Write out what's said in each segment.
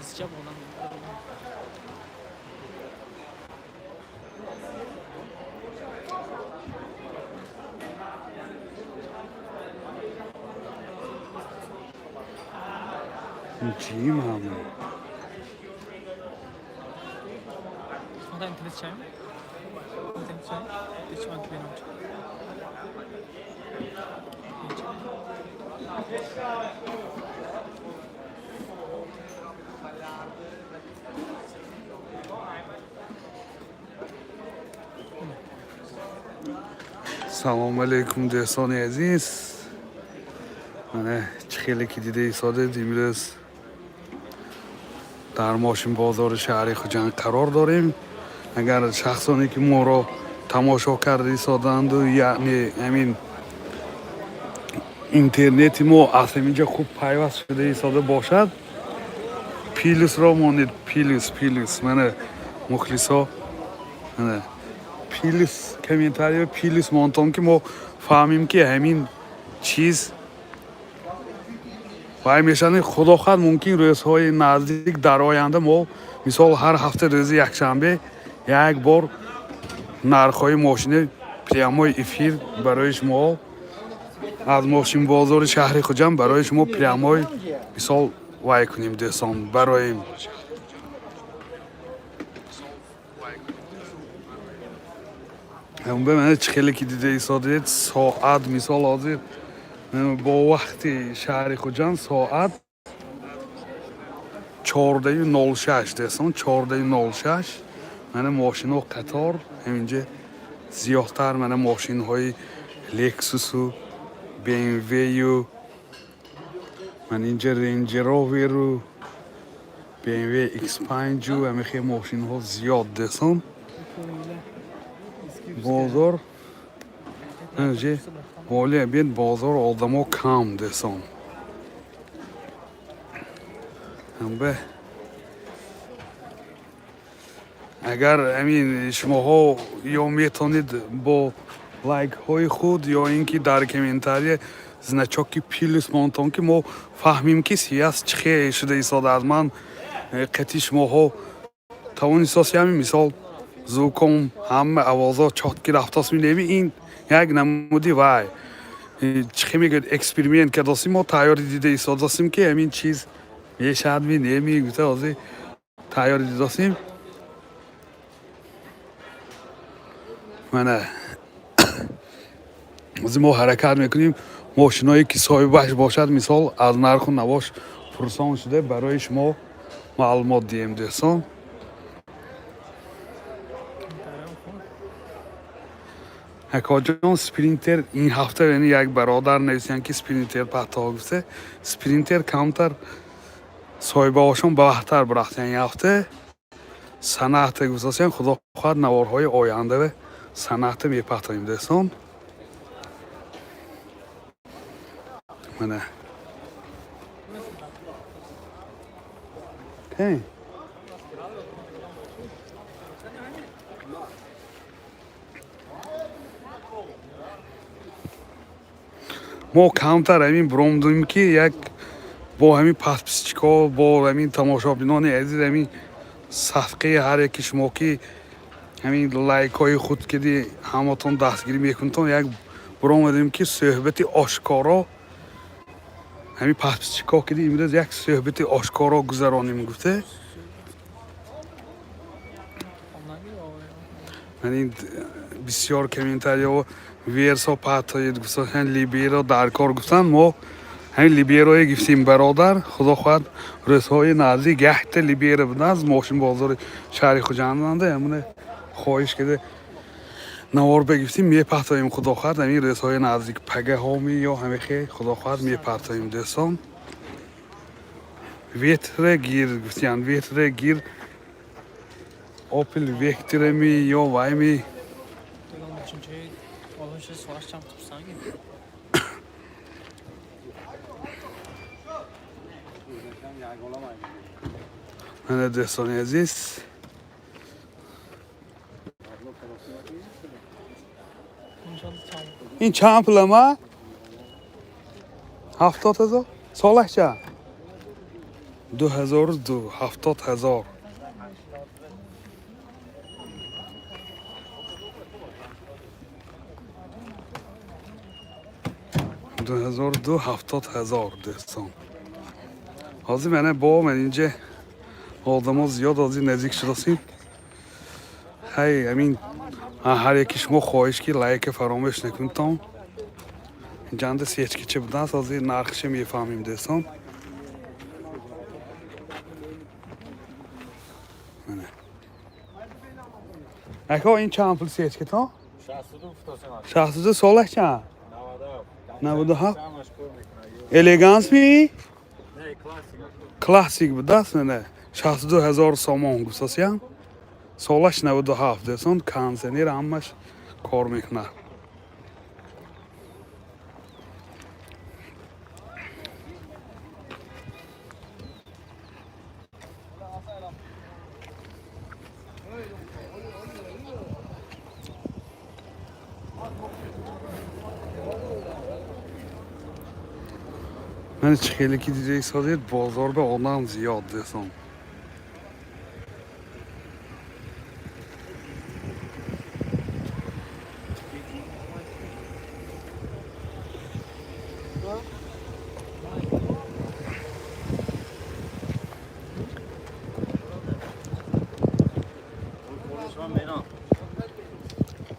Зича болам. Чим ҳама? Фонтан интернет чайм? Интернет чайм? Ҳеч ман бинам. Салому алейкум, дӯстони азиз. Мана, чӣ хеле ки дида истодед, имрӯз дар мошинбозори шаҳри Хуҷанд қарор дорем. Агар шахсоне ки моро тамошо карда истодаанду, яъне ҳамин интернети мо аз ҳаминҷа хуб пайваст шуда истода бошад, плюсро монед, плюс, плюс. Мана, мухлисо, мана, плюс, комментария плюс монтон, ки мо фаҳмем, ки ҳамин чиз вай мешавад. Худо хоҳад, мумкин рӯзҳои наздик, дар оянда мо, мисол, ҳар ҳафта рӯзи якшанбе як бор нархҳои мошини прямой эфир барои шумо аз мошинбозори шаҳри Хуҷанд барои шумо прямой, мисол, вай кунем, дӯстон, барои бимана. Чӣ хеле ки дида истодед, соат, мисол, ҳозир бо вақти шаҳри Хуҷанд соат 14:06, дӯстон, 14:06. Мана, мошинҳо қатор ҳаминҷа, зиёдтар мана мошинҳои Лексусу БМВю, мана инҷа Рейнҷ Роверу, БМВ X5-у, ҳамихе мошинҳо зиёд, дӯстон. Бозор инҷа воли бин, бозор одамо кам, дӯстон. Ҳамбе агар ҳамин шумоҳо ё метавонед бо лайкҳои худ ё ин ки дар комментария значоки плюс монтон, ки мо фаҳмем, ки связь чӣ хел шуда истодааст. Ман қатъи шумоҳо тавонистосӣ ҳамин, мисол, звуком ҳама овозҳо чётко рафтост миневи. Ин як намуди вай, чӣ хел мегӯяд, эксперимент кардосим. Мо тайёрӣ дида истодосим, ки ҳамин чиз мешавад ми неми гуфта, ҳозир тайёрӣ дидосим. Мана, ҳозир мо ҳаракат мекунем, мошиное ки соҳибаш бошад, мисол, аз нарху навош пурсон шуда, барои шумо маълумот диҳем, дӯстон. Акоҷон, Спринтер ин ҳафта, яъне як бародар нависиянд, ки Спринтер пахтаҳо гуфта, Спринтер камтар соҳибаҳошон бавақтар бирафтиян ин ҳафта. Соната гуфтасиян, худо хоҳад, наворҳои оянда Соната мепахтоем, дӯстон. Мана. Hey. Мо камтар ҳамин биромдем, ки як бо ҳамин подписчикҳо, бо ҳамин тамошобинони азиз, ҳамин садқаи ҳар яки шумо, ки ҳамин лайкҳои худ киди ҳаматон дастгирӣ мекунтон, як биромадем, ки суҳбати ошкоро ҳамин подписчикҳо киди имрӯз як суҳбати ошкоро гузаронем гуфта. Ман ин бисёр комментарияҳо Версо патоид гуфтан, Либеро дар кор гуфтан. Мо ҳамин Либерое гифтем, бародар. Худо хоҳад, рӯзҳои наздик якта Либера будааст мошинбозори шаҳри Хуҷанданда, ҳамуна хоҳиш карда навор бигифтем, мепартоем. Худо хоҳад, ҳамин рӯзҳои наздик, пагаҳоми ё ҳамихе, худо хоҳад, мепартоем, дӯстон. Вектра гир гуфтиянд, Вектра гир, Опел Вектрами ё вайми. Üçüncü olmuş savaş tutsan gibi. Мана, дӯстони азиз. Ин чанд пулама? 70,000. Солаш чанд? 2002, 70 000. 2002, 70 000, дӯстон. Ҳозир мана бо ман инҷа одамо зиёд, ҳозир наздик шудасем. Ҳай, ҳамин ҳар яки шумо хоҳиш, ки лайка фаромӯш накунтон. Инҷанда сечкича будааст, ҳозир нархша мефаҳмем, дӯстон. Мана, ако, ин чанд пул сечкато? 62. Солаш чанд? 97. Элеганс ми, классик будааст. Мана, 62 000 сомон гуфтасиям, солаш 97, дӯстон. Кондиционер, ҳамаш кор мекунад. Ман чӣ хеле ки дида истодед, бозор ба одам зиёд, дӯстон.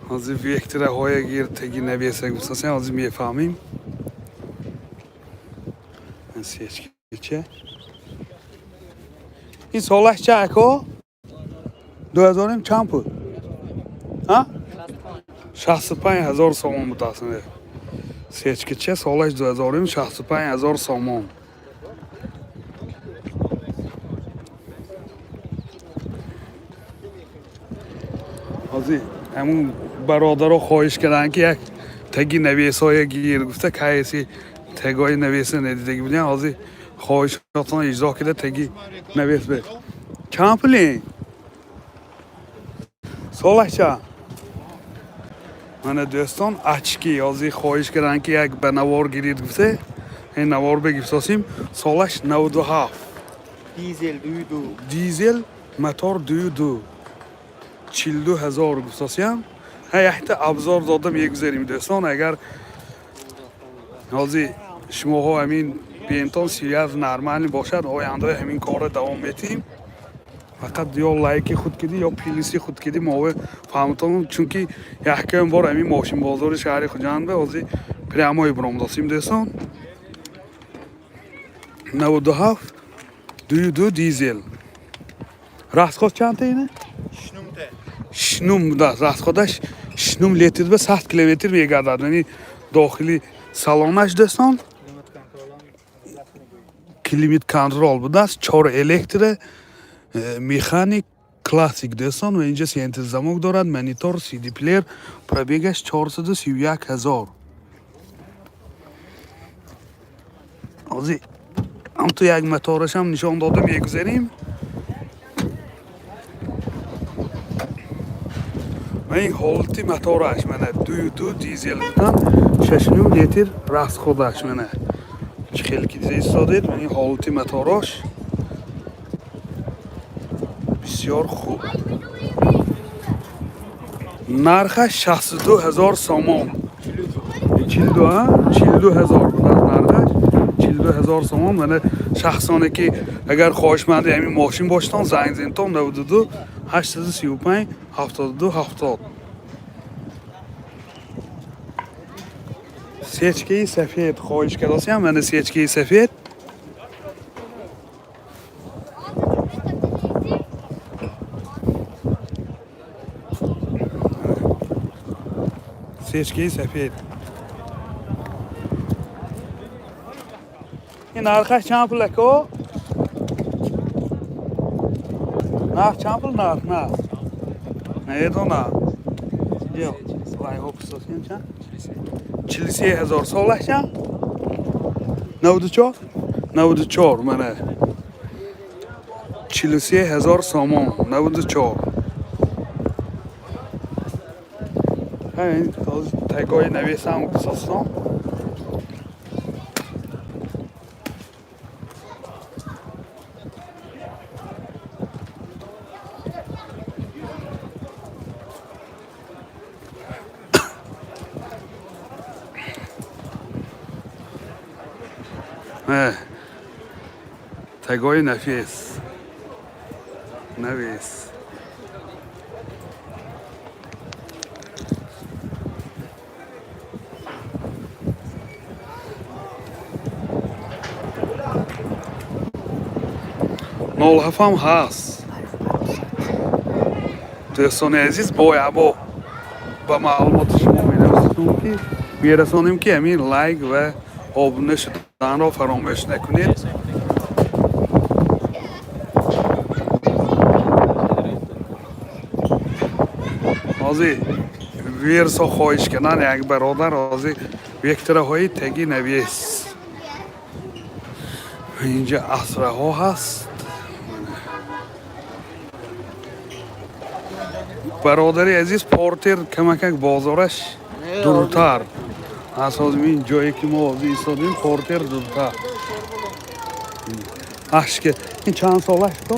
Ҳозир вектораҳое гир теги навеса гуфтасем, ҳозир мефаҳмем. Сечкича ин солаш ча, ако? Дуҳазорим чанд пул? А, 65 000 сомон будааст. Сечкича, солаш дуҳазорим, 65 000 сомон. Ҳозир ҳамун бародаро хоҳиш карданд, ки як теги навесое гир гуфта, кайси тегои навеса надидаги будем. Ҳозир хоҳишотон иҷро карда, теги навес бе. Чанд пули? Солаш чанд? Мана, дӯстон, очки. Ҳозир хоҳиш карданд, ки як ба навор гирид гуфте, ин навор бигифтосим. Солаш 97. Дизель дую ду. Дизел, мотор 2,2, 42 000 гуфтосиям. Ҳа, якта обзор дода мегузарем, дӯстон. Агар ҳозир шумоҳо ҳамин бентон связь нормальный бошад, оянда ҳамин корро давом метиҳем. Фақат ё лайки худ кидӣ, ё плюси худ кидӣ, мо фаҳмтон, чунки якум бор ҳамин мошинбозори шаҳри Хуҷанд ба ҳозир прямой биромдосим, дӯстон. 97, 2,2, дизел. Расход чандта ина? Шнумте. Шнум будааст расходаш, шнум литр ба 100 километр мегардад. Яъни дохили салонаш, дӯстон, климат контроль будааст, чор электро, механик, классик, дӯстон. Ва инҷа центр замок дорад, монитор, CD плеер. Пробегаш 431 000. Ҳозир ҳамту як моторашам нишон дода мегузарем. Ва ин ҳолати мотораш, мана, 2,2 дизел будан, 6,5 литр расходаш. Мана, чӣ хеле ки дида истодед, ин ҳолати моторош бисёр хуб. Нархаш 62 000 сомон. 42, 42 000 будааст нархаш, 42 000 сомон. Мана, шахсоне ки агар хоҳишманди ҳамин мошин бошедон, занг зентон: 92 835 72 70. Сечкаи сафед хоҳиш кардосиям. Мана, сечкаи сафед. Сечкаи сафед, ин нархаш чанд пул, ако? Нарх чанд пул? Нарх намедонам. Вайҳо пурсосиям, чанд? 43 000. Солаш чанд? 94, 94. Мана, 43 000 сомон, 94. Ҳамин тагои навесам гусостон. Тагои нафис навис. 07-ам ҳаст. Дӯстони азиз, боябо ба маълумоти шумо мерасонем, ки мерасонем, ки ҳамин лайк ва обуна шуданро фаромӯш накунед. Ҳозир Версо хоҳиш кардан як бародар, ҳозир вектораҳои таги навес. Инҷа асраҳо ҳаст. Бародари азиз, Портер камакак бозораш дуртар аз ҳозир ин ҷое ки мо ҳозир истодем, Портер дуртар. Ашке ин чанд солаш то?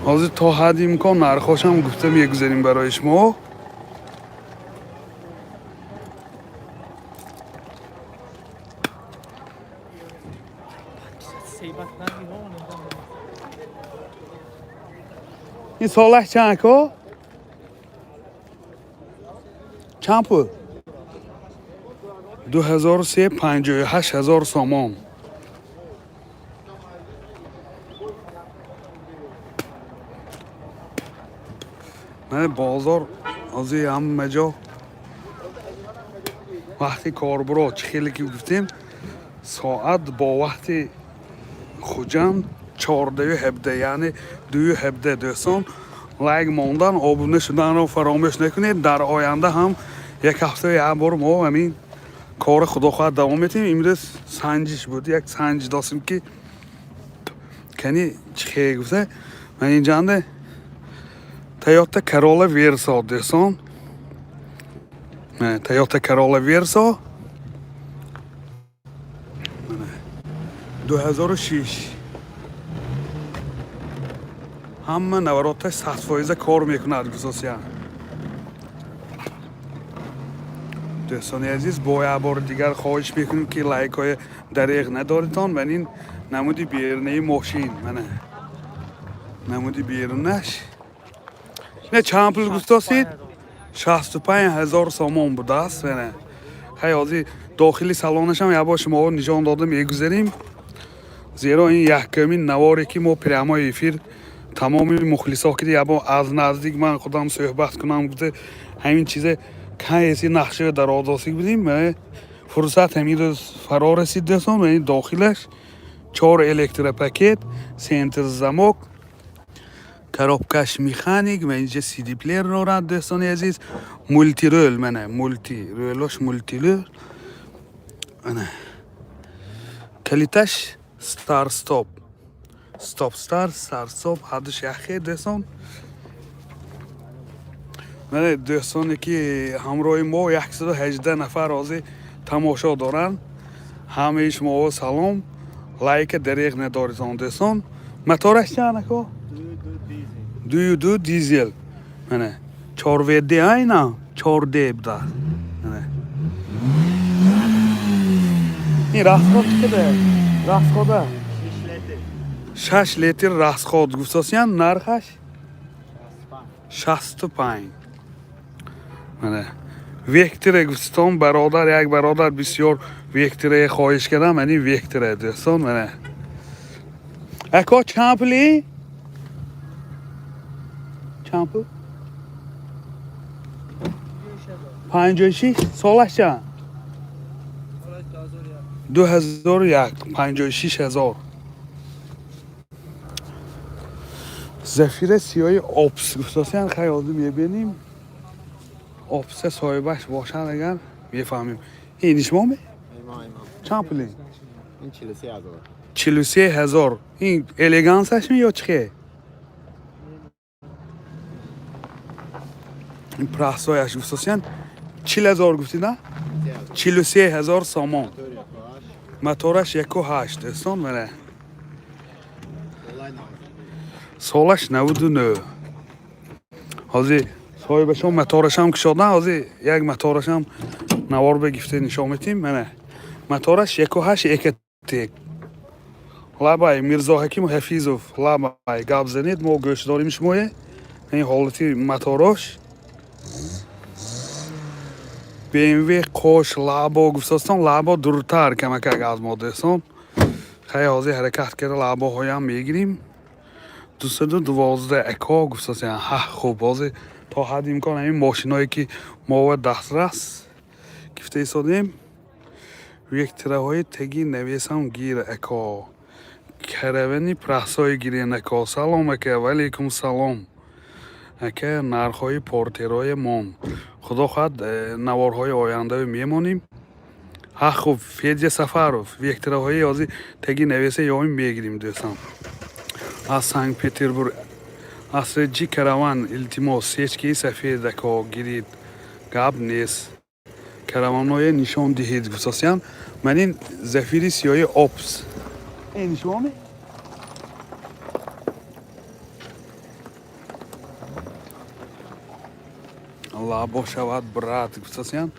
Ҳозир то ҳадди имкон нархошам гуфта мегузарем барои шумо. Ин солаш чанд, ако? Чанд пул? 2003, 58 000 сомон. Мана бозор ҳозир ҳама ҷо вақти корбуро, чӣ хеле ки гуфтем, соат бо вақти Хуҷанд 14:17, яъне 2:17. Дӯстон, лайк мондан, обуна шуданро фаромӯш накунед. Дар оянда ҳам як ҳафта як бор мо ҳамин кори, худо хоҳад, давом метиҳем. Имрӯз санҷиш буд, як санҷ достем, ки кани чӣ хел гуфта. Ман инҷанда Toyota Corolla Verso, дӯстон, Toyota Corolla Verso 2006, ҳама навороташ 100% кор мекунад гусосия. Дӯстони азиз, бо як бори дигар хоҳиш мекунем, ки лайкҳои дареғ надоритон. Ман ин намуди берунаи мошин, мана намуди берунаш. Не, чанд пул гуфтосид? 65 000 сомон будааст. Мана хай, ҳозир дохили салонашам як бор шуморо нишон дода мегузарем, зеро ин якумин наворе ки мо прямой эфир тамоми мухлисо ки як бор аз наздик ман худам суҳбат кунам гуфта, ҳамин чизе кайси нақша дароздосӣ будем, фурсат ҳамин рӯз фаро расид. Дӯстон, ин дохилаш чор электропакет, центр замок, коробкаш механик ва инҷа CD плеер дорад. Дӯстони азиз, мультирул, мана мультирулош, мультирул, ана калиташ старт стоп, стоп старт, старт стоп, ҳардуш яхе. Дӯстон, мана дӯстоне ки ҳамроҳи мо 118 нафар ҳозир тамошо доранд, ҳамаи шуморо салом. Лайка дареғ надоритон, дӯстон. Мотораш чанд, ако? Дую ду дизел, мана 4 WD, айна 4D будааст. Мана ин расход чӣ қадар расхода? 6 литр расход гуфтосиян. Нархаш 65. Мана Вектора гуфтистон, бародар, як бародар бисёр Векторе хоҳиш кардам, мани Вектора, дӯстон. Мана, ако, чанд пули? Чанд пул? 56. Солаш чанд? 2001, 56 000. Зафира сиёҳи Опс гуфтосиян. Хай, ҳозир мебинем, Опса соҳибаш бошад агар, мефаҳмем. Ин ишмоме? Чанд пули? Ин 43 000. 43 000. Ин элегансашми ё чӣ хел? Ин простойаш гуфтосиян 40 000 гуфтӣ, на? 43 000 сомон. Мотораш 1,8, дӯстон, мана. Солаш 99. Ҳозир соҳибашон моторашам кушодан, ҳозир як моторашам навор бигифта нишон метим. Мана, мотораш 1,8 Ecotec. Лабай, Мирзоҳаким Ҳафизов, лабай, гап занед, мо гӯш дорем шумое. Ин ҳолати моторош. BMW қош лабо гуфтостон, лабо дуртар камакак аз мо, дӯстон. Хай, ҳозир ҳаракат карда лабоҳоям мегирим. 212 эко гуфтостон. Ҳа, хуб, ҳозир то ҳадди имкон ҳамин мошиное ки мо дастрас гифта истодем. Вектораҳои теги навесам гир, эко. Каравани прасҳои гирен, ако. Салом, ака, валейкум салом, ака. Нархҳои портерои мон, худо хоҳад, наворҳои оянда мемонем. Ҳа, хуб, Федя Сафаров, вектораҳои ҳозир теги навеса ём мегирим, дӯстон. Аз Санкт Петербург Асраҷи караван, илтимос, сечкаи сафед, ако, гирид. Гап нест, караванҳое нишон диҳед, гуфтосиям. Ман ин Зафири сиёҳи Опс нишоне. Лабо шавад, брат, гуфтасиян.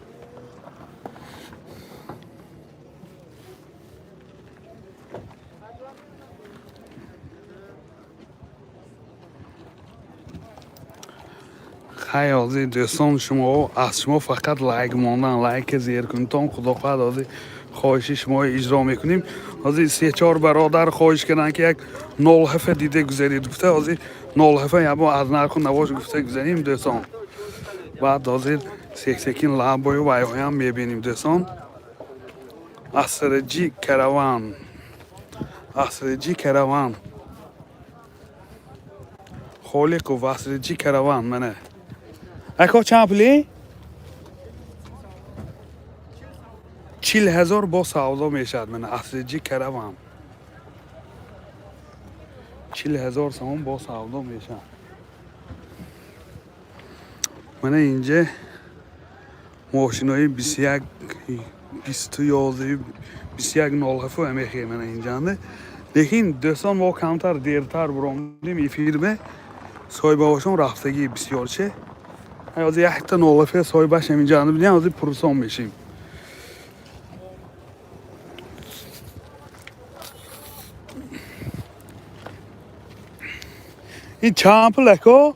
Хай, ҳозир, дӯстон, шумо аз шумо фақат лайк мондан, лайка зер кунтон. Худо хоҳад, ҳозир хоҳиши шумо иҷро мекунем. Ҳозир се чор бародар хоҳиш карданд, ки як 07 дида гузаред, гуфта. Ҳозир 07 ябо аз нарху навош гуфта гузарем, дӯстон. Баъд ҳозир секин лабою вайҳоям мебинем, дӯстон. Асраҷи караван, Асраҷи караван, Холиқов, Асраҷи караван. Мана, ако, чанд пули? 40 000 бо савдо мешавад. Мана, Асраҷи караван, 40 000 сомон бо савдо мешавад. Мана, инҷа мошинои 21, 20 11, 21 07 амехе. Мана, инҷанда. Лекин, дӯстон, мо камтар дертар буромдем эфирбе, соҳибавошон рафтагӣ бисёрче. Ҳозир якта 07 соҳибаш ҳаминҷанда бидем, ҳозир пурсон мешим. Ин чанд пул, ако?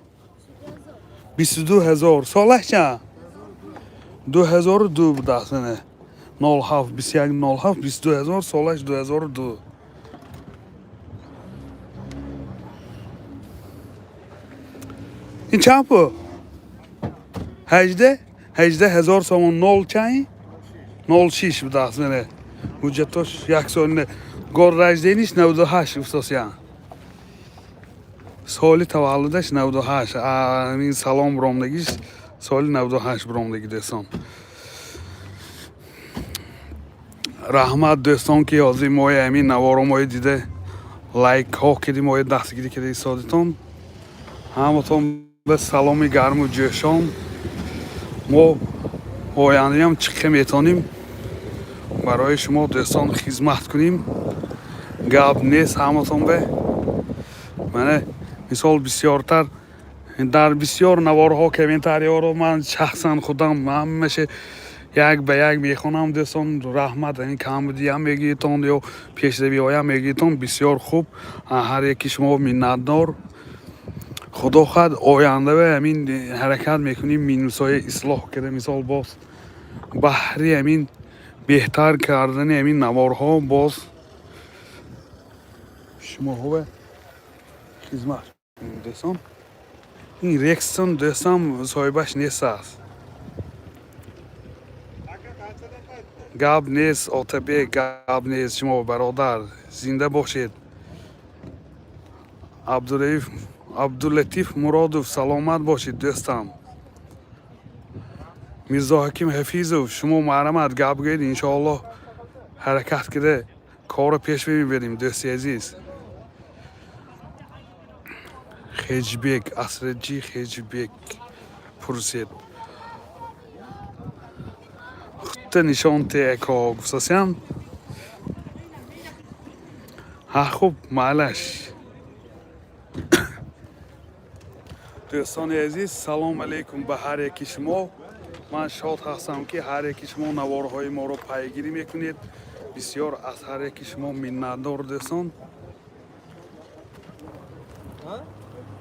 22 000. Солаш чанд? 2002 будааст. Мана, 07, 21 07, 22 000, солаш 2002. Ин чанд пул? 18 000 сомон. Нол чанд? 06 будааст. Мана, ҳуҷҷатош як сол год рождения ш 98 гуфтосиян, соли таваллудаш 98. Ин салом биромдагиш соли 98 биромдаги. Дӯстон, раҳмат, дӯстон, ки ҳозир мои ҳамин наворо мои дида, лайкҳо киди, мои дастгирӣ кида истодитон. Ҳаматон ба саломи гарму ҷӯшон. Мо ояндаям чӣ метонем барои шумо, дӯстон, хизмат кунем. Гап нест, ҳаматон бе. Мана, мисол, бисёртар дар бисёр наворҳо комментариҳоро ман шахсан худам ҳамаша як ба як мехонам. Дӯстон, раҳмат. Ин камбудиам мегӯитон ё пешравиҳоям мегӯитон, бисёр хуб, ҳар яки шумо миннатдор. Худо хоҳад, оянда ҳамин ҳаракат мекунем, минусҳои ислоҳ карда, мисол, боз баҳри ҳамин беҳтар кардани ҳамин наворҳо боз шумоҳо хизмат. Дӯстон, ин Рекстон, дӯстам, соҳибаш нест аст. Гап нест, Отабек, гап нест. Шумо, бародар, зинда бошед. Абдулаиф, Абдулатиф Муродов, саломат бошед, дӯстам. Мирзоҳаким Ҳафизов, шумо марҳамат, гап гӯед. Иншоаллоҳ, ҳаракат карда корро пеш мебарем, дӯсти азиз. Хеҷбек, Асраҷи хеҷбек пурсед. Хутта. Худта нишон те, ако, гуфтасиям. Ҳа, хуб, майлаш. Дӯстони азиз, салом алейкум ба ҳар яки шумо. Ман шод ҳастам, ки ҳар яки шумо наворҳои моро пайгирӣ мекунед. Бисёр аз ҳар яки шумо миннатдор, дӯстон.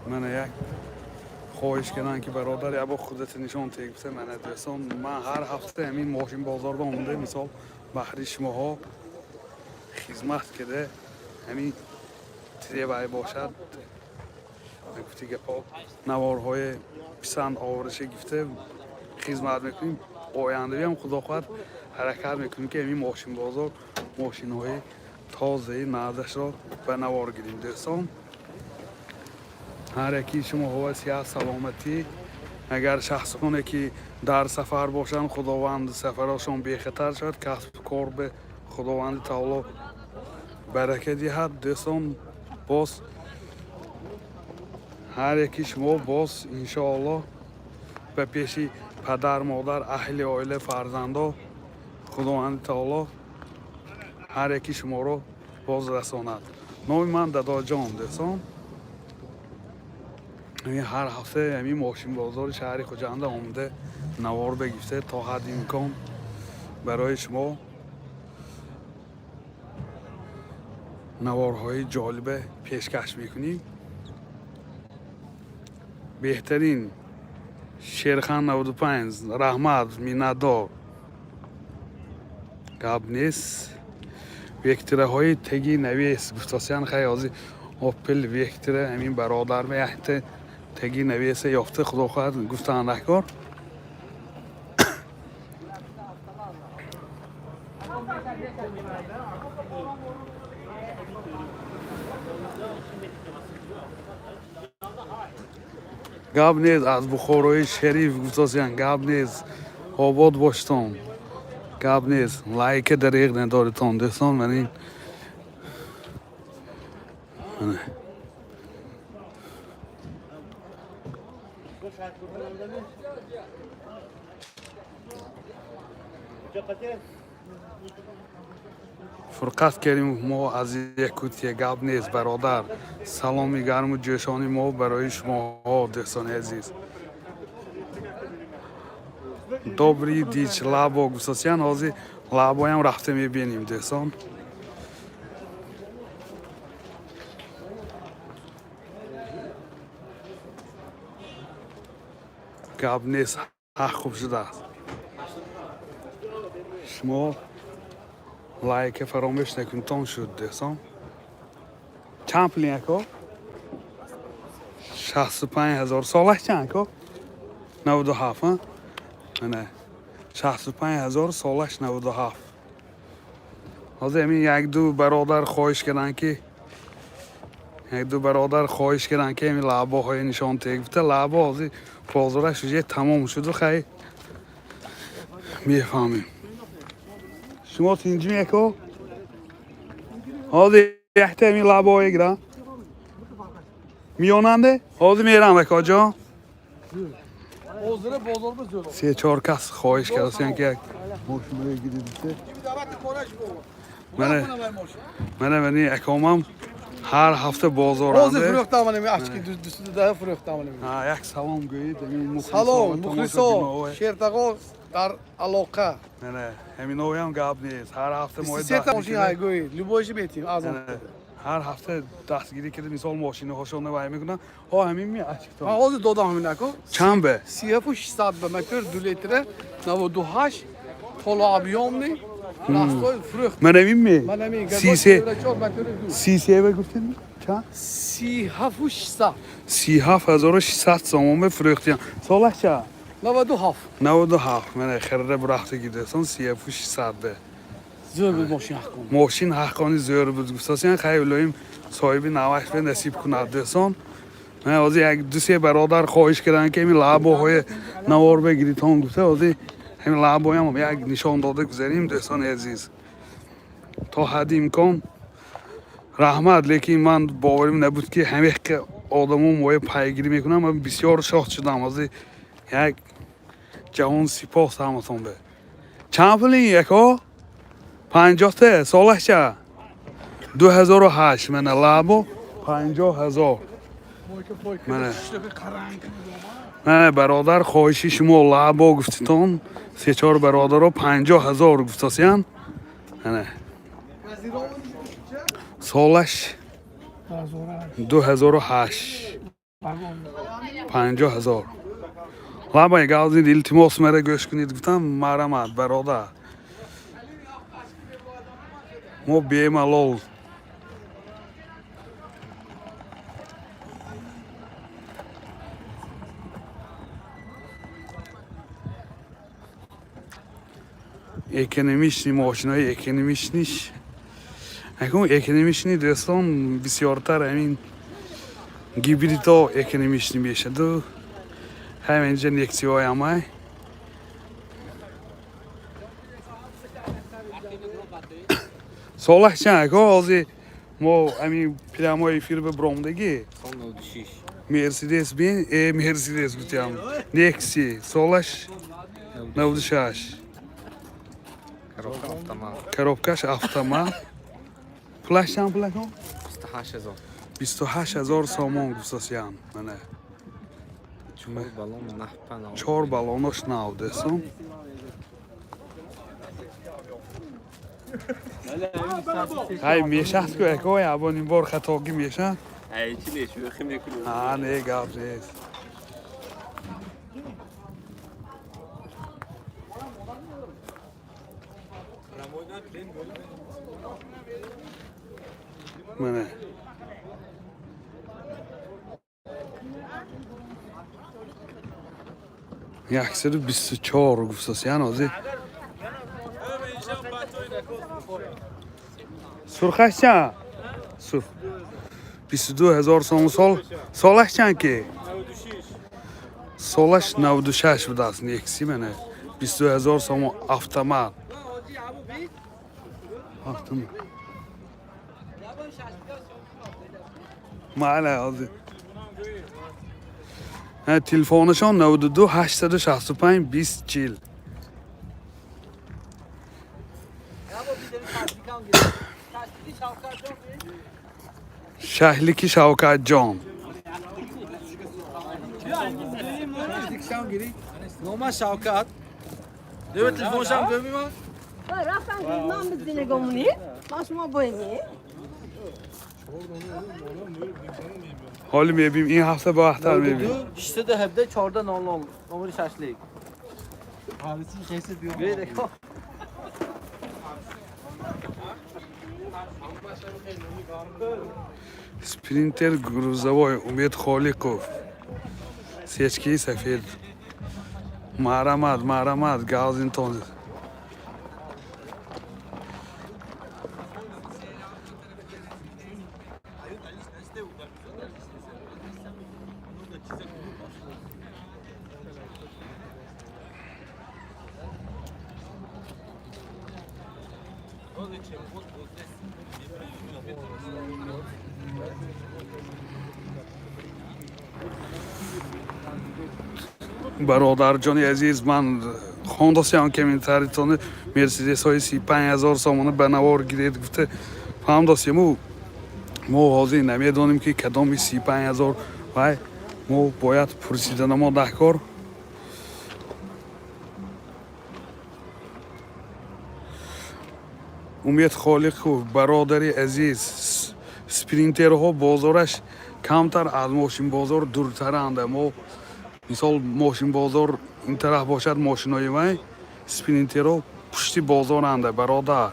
Мана, як хоҳиш кардам, ки бародар, ябо худата нишон те, гуфта. Мана, дӯстон, ман ҳар ҳафта ҳамин мошин бозорда омада, мисол, баҳри шумоҳо хизмат карда, ҳамин тревай бошад, гуфти гапо, наворҳои писанд овараша гифта хизмат мекунем. Ояндавиам, худо хоҳад, ҳаракат мекунем, ки ҳамин мошинбозор мошинҳои тозаи наздашро ба навор гирем. Дӯстон, ҳар яки шумоҳо сиҳат, саломатӣ. Агар шахсоне ки дар сафар бошанд, Худованд сафарашон бехатар шавад, касбу кор бе Худованди таоло барака диҳад. Дӯстон, боз ҳар яки шумо боз, иншоаллоҳ, ба пеши падар, модар, аҳли оила, фарзандо Худованди таоло ҳар яки шуморо боз расонад. Номи ман Дадоҷон. Дӯстон, ҳамин ҳар ҳафта ҳамин мошинбозори шаҳри Хуҷанда омада, навор бигифта, то ҳадди имкон барои шумо наворҳои ҷолибе пешкаш мекунем. Беҳтарин Шерхан 95, раҳмат, миннатдор, гап нест. Вектораҳои теги навес гуфтосиян. Хай, ҳозир Опел Вектора ҳамин бародар якта теги навеса ёфта, худо хоҳад, гуфтан раҳкор. Гап нест, аз Бухорои шариф гуфтосиян. Гап нест, обод боштон. Гап нест, лайка дареғ надоритон, дӯстон. Ман ин Мана. Фурқат Керимов, мо аз Якутия. Гап нест, бародар, саломи гарму ҷӯшони мо барои шумоҳо, дӯстони азиз. Добрый день, Лабо гуфтосиян. Ҳозир Лабоям рафта мебинем, дӯстон. Гап нест, ҳақ хуб шудааст. Шумо лайка фаромӯш накунтон. Шуд, дӯстон. Чанд пул яко? 65 000. Солаш чанд, ако? 97. Ана, 65 000, солаш 97. Ҳозир ҳамин якду бародар хоҳиш карданд, ки якду бародар хоҳиш карданд, ки ҳамин лабоҳои нишон те, гуфта. Лабо ҳозир бозораш уже тамом шуду. Хай, мефаҳмем. Шумо тинҷими, яко? Ҳозир якта ҳамин лабоҳое гирам миёнанде, ҳозир мерам, акоҷон. Ҳозира бозорда зӯр. Се чор кас хоҳиш кардасиян, ки як мошиное гиридите. Мана, мана, мани акомам ҳар ҳафта Ҳозир бозоранде. Фурӯхтам, ами очки дусида фурӯхтам. Як салом гӯед ҳамин Салом, мухлисо ва мухлисо, тамошобиноҳое. Шертағо дар алоқа. Мана, ҳаминоям гап нест, ҳар ҳафта мои 23 та мошин дастгирӣ ҳай гӯед, любой ши метим аз он. Мана, ҳар ҳафта дастгирӣ карда, мисол, мошинаҳошона вай мекунанд. Ҳо, ҳамин ми очкито? Ман ҳозир додам ҳамин, ако. Чанд бе? 37 600 ба мотор, 2 литра, 98, полуобъёмный, растой фурӯхт. Ман ҳамин ми? Ман ҳамин 33. 4 мотори 2. 33 бе гуфтед, чанд? 37 600. 37 600 сомон бе фурӯхтиям. Солаш чанд? 97. 97. Мана, хирра бурафтаги, дӯстон, 37 600 бе. Зӯр буд мошин, ҳаққон. Мошин ҳаққони зӯр буд, гуфтасиян. Хай, илоҳим соҳиби наваш бе насиб кунад. Дӯстон, ман ҳозир як ду се бародар хоҳиш карданд, ки ҳамин лабоҳои навор бигиритон, гуфта. Ҳозир ҳамин лабоям як нишон дода гузарем, дӯстони азиз, то ҳадди имкон. Раҳмат, лекин ман боварим набуд, ки ҳамин одамо моя пайгирӣ мекунам. Ман бисёр шод шудам. Ҳозир як ҷаҳон сипос ҳаматон бе. Чанд пул ин яко? 50 солаш ча? 2008 мана лабо 50 000. Мана. Мана бародар, хоҳиши шумо лабо гуфтитон, се-чор бародаро 50 000 гуфтосиян. Мана. Солаш 2008. 50 000. Лабай галзид, илтимос мара гӯш кунед гуфтам, марамад бародар. Мо бемалол экономичный мошинои экономичный ш акун экономичный, дӯстон, бисёртар ҳамин гибридо экономичный мешаду. Ҳаминҷа Нексиҳоямай. Солаш чанд, ако? Ҳозир мо ҳамин прямой эфир бибромдагӣ. Сол 96. Мерседес бин, Мерседес гуфтям, Некси, солаш 96. Коробка автомат. Коробкаш автомат. Пулаш чанд пул, ако? 28 000. 28 000 сомон гуфтасиям, мана. Чор баллон нахпа. Чор баллонош нав, дӯстон. Ҳай, мешаст ку, ако, ябон бор хатогӣ мешад. Ай, чи не, шӯхӣ мекунем. А, не, гап нест. Мана 124 гуфтасиян ҳозир. Сурхаш чанд? Сурх 22 000 сом. Сол, солаш чанд ки? Солаш 96 будааст. Некси, мана, 22 000 сомон, автомат, автомат. Майла, ҳозир телефонашон 92 865 20 40. Шашлики Шавкатҷон. Нома Шавкат. Деве телефоншам гӯмима. Рафтан ман бизинегомуни ма шумо боеми. Ҳоли мебим, ин ҳафта ба вақтар мебим. 617 14 00 номери шашлик. Биёед. Спринтер грузовой, Умед Холиқов, сечкаи сафед. Марамад, марамад, галзинтон. Бародарҷони азиз, ман хондосиам комментаритони, Мерседесҳои 35 000 сомона ба навор гиред гуфта фаҳмдосему. Мо ҳозир намедонем, ки кадоми 35 000. Вай мо бояд пурсиданамо даҳкор. Умед Холиқов, бародари азиз, Спринтерҳо бозораш камтар аз мошинбозор дуртаранда. Мо мисол, мошинбозор ин тараф бошад, мошинои вай Спринтерҳо пушти бозоранда, бародар.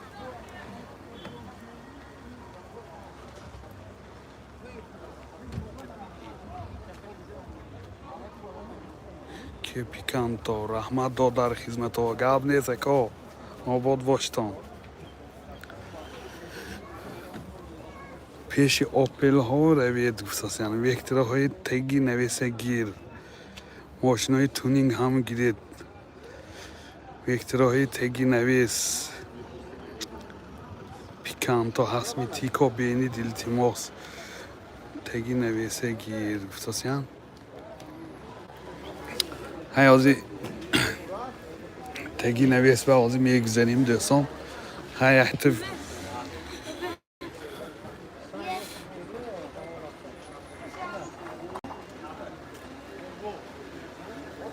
Ке Пиканто, раҳмат дод дар хизматҳо. Гап нест, ако, обод боштон. Пеши Опелҳо равед гуфтасян, Вектораҳои теги навеса гир, мошинои тюнинг ҳам гиред, Вектораҳои теги навес. Пиканто ҳастми, Тико бенид, илтимос, теги навеса гир гуфтасян. Ҳай, ҳозир Теги навес ба ҳозир мегузарем, дӯстон. Ҳа, якта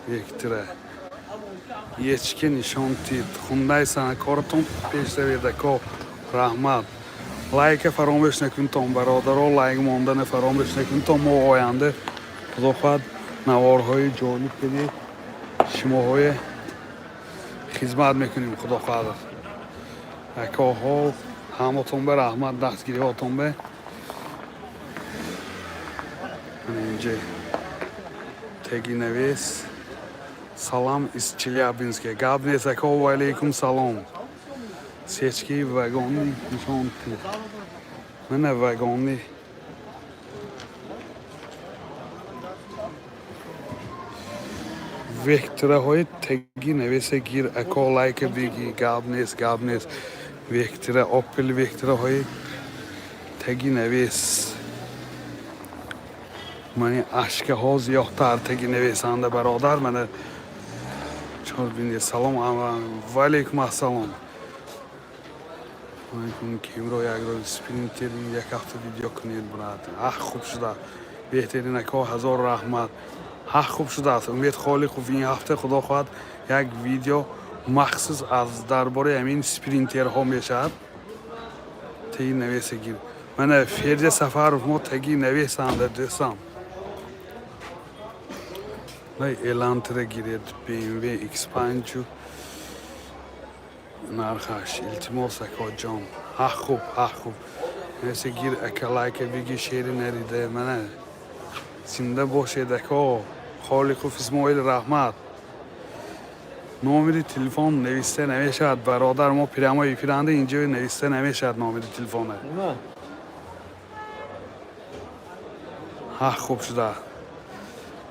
Вектра ечки нишон тид. Хундай санъаткоротон пешравед, ако, раҳмат. Лайка фаромӯш накунтон, бародаро, лайк мондана фаромӯш накунтон. Мо оянда, худо хоҳад, наворҳои ҷолиб кади шумоҳое хизмат мекунем, худо хоҳад. Акоҳо, ҳаматон ба раҳмат, дастгириҳотон ба. Мана инҷа теги навес. Салам из Челябинска. Гап нест, ако, ва алейкум салом. Сечки вагони нишон тид. Мана вагони. Вектораҳои теги навеса гир, ако, лайка биги. Гап нест, гап нест. Вектора, Опел Вектораҳои теги навес. Мани ашкаҳо зиёдтар теги навесанда, бародар. Мана чор бинед. Салом, ва алейкум ассалом. Алейкум. Кемро як рӯз Спринтер як ҳафта видео кунед, брат. Ах, хуб шуда. Беҳтарин, ако, ҳазор раҳмат. Ҳақ, хуб шудааст. Умед Холиқов, ин ҳафта, худо хоҳад, як видео махсус аз дар бораи ҳамин Спринтерҳо мешавад. Теги навеса гир. Мана Ферзя Сафаров мо теги навесанда, дӯстам. Най Элантра гиред, BMW X5 нархаш, илтимос, акоҷон. Ҳақ, хуб, ҳақ, хуб. Навеса гир, ака, лайка биги, шери нарида. Мана зинда бошед, ако. Холиқов Исмоил, раҳмат. Номери телефон нависта намешавад, бародар. Мо прямой эфиранда, инҷо нависта намешавад номери телефона. Nima? Ҳақ, хуб шуда.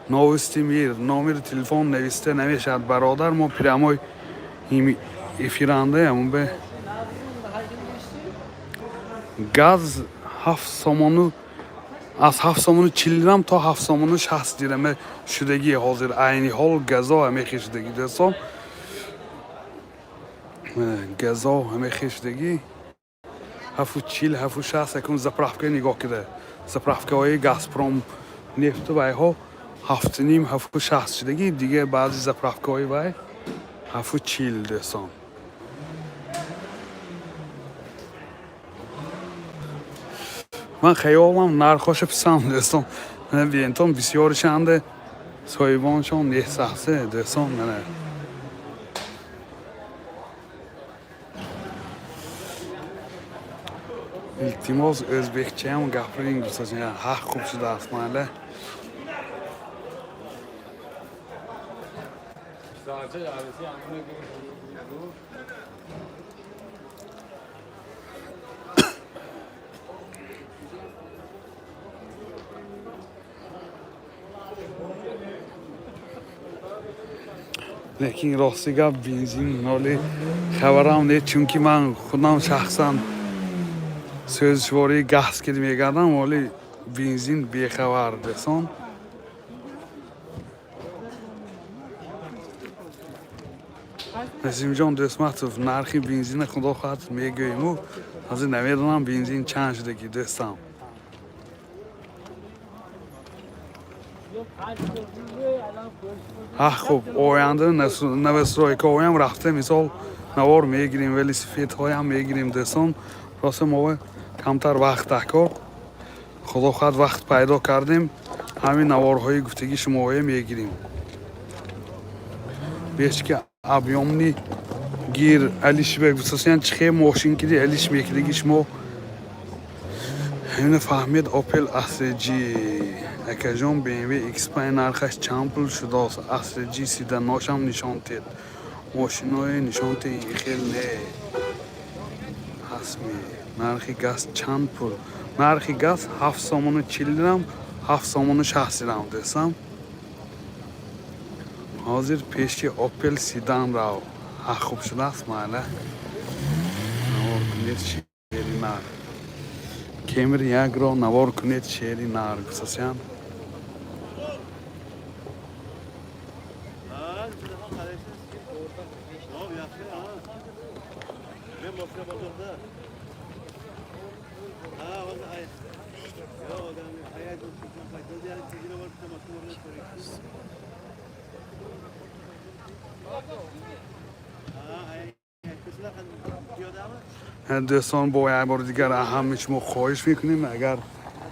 Новости мир. Номери телефон нависта намешавад, бародар. Мо прямой эфирандаям бе. Газ 7 сомону, аз 7 сомону 40 дирам то 7 сомону 60 дираме шудагӣ ҳозир, айни ҳол газо ҳамехи шудагӣ, дӯстон. Газо ҳамехи шудагӣ, 7,40, 7,60. Акун заправка нигоҳ кида, заправкаҳои Газпром нефту вайҳо 7,5, 7,60 шудагӣ. Дига баъзи заправкаҳои вай 7,40, дӯстон. Ман хаёлам нархоша писам, дӯстон. Мана биентон, бисёришанда соҳибоншон нестаҳсе, дӯстон. Мана илтимос, o'zbekchayam gapiring гуфтаsin. Ҳақ, хуб шудааст, майли. Лекин рости гап, бензин ҳоли хабарам нест, чунки ман худам шахсан сӯзишвории газ ки мегардам, ҳоли бензин бехабар, дӯстон. Насимҷон Дӯстматов, нархи бензина, худо хоҳад, мегӯему. Ҳозир намедонам, бензин чанд шудагӣ, дӯстам. Ҳа, хуб, оянда новостройкаҳоям рафта, мисол, навор мегирем, велосипедҳоям мегирем, дӯстон. Роста мо камтар вақт дакор. Худо хоҳад, вақт пайдо кардем, ҳамин наворҳои гуфтагӣ шумоҳое мегирем. Бешки объёмный гир, алишбек гуфтасиян. Чихе мошин киди, алиш мекидаги шумо ҳамина фаҳмед. Opel Astra G, акаҷон, BMW X5 нархаш чанд пул шудааст? Astra G седаношам нишон тед. Мошиное нишон тед, хел не ҳастми. Нархи газ чанд пул? Нархи газ 7 сомону 40 дирам, 7 сомону 60 дирам, дӯстам. Ҳозир пеши Opel седан рав. Ҳа, хуб шудааст, майла. Навор кунед шери нар. Кемри якро навор кунед, шери нар гуфтасиян. Дӯстон, бо як бори дигар ҳамаи шумо хоҳиш мекунем, агар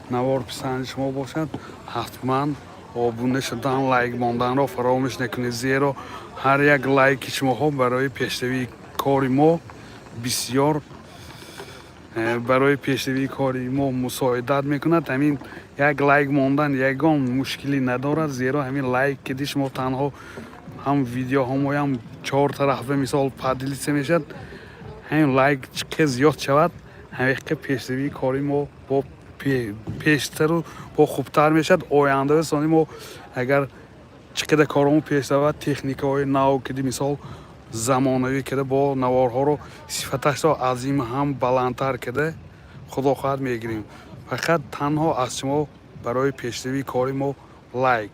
навор писанди шумо бошад, ҳатман обуна шудан, лайк монданро фаромӯш накунед, зеро ҳар як лайки шумоҳо барои пешравии кори мо бисёр барои пешравии кори мо мусоидат мекунад. Ҳамин як лайк мондан ягон мушкилӣ надорад, зеро ҳамин лайк киди шумо танҳо ҳам видеоҳомоям чор тараф ба мисол поделиться мешавад. Ҳамин лайк чӣ қадр зиёд шавад, ҳамин қадр пешравии кори мо бо пештару бо хубтар мешавад. Оянда сони мо агар чӣ қадар коромон пеш равад, техникаҳои нав киди, мисол, замонавӣ кида, бо наворҳоро сифаташро аз ин ҳам баландтар кида, худо хоҳад, мегирем. Фақат танҳо аз шумо барои пешравии кори мо лайк,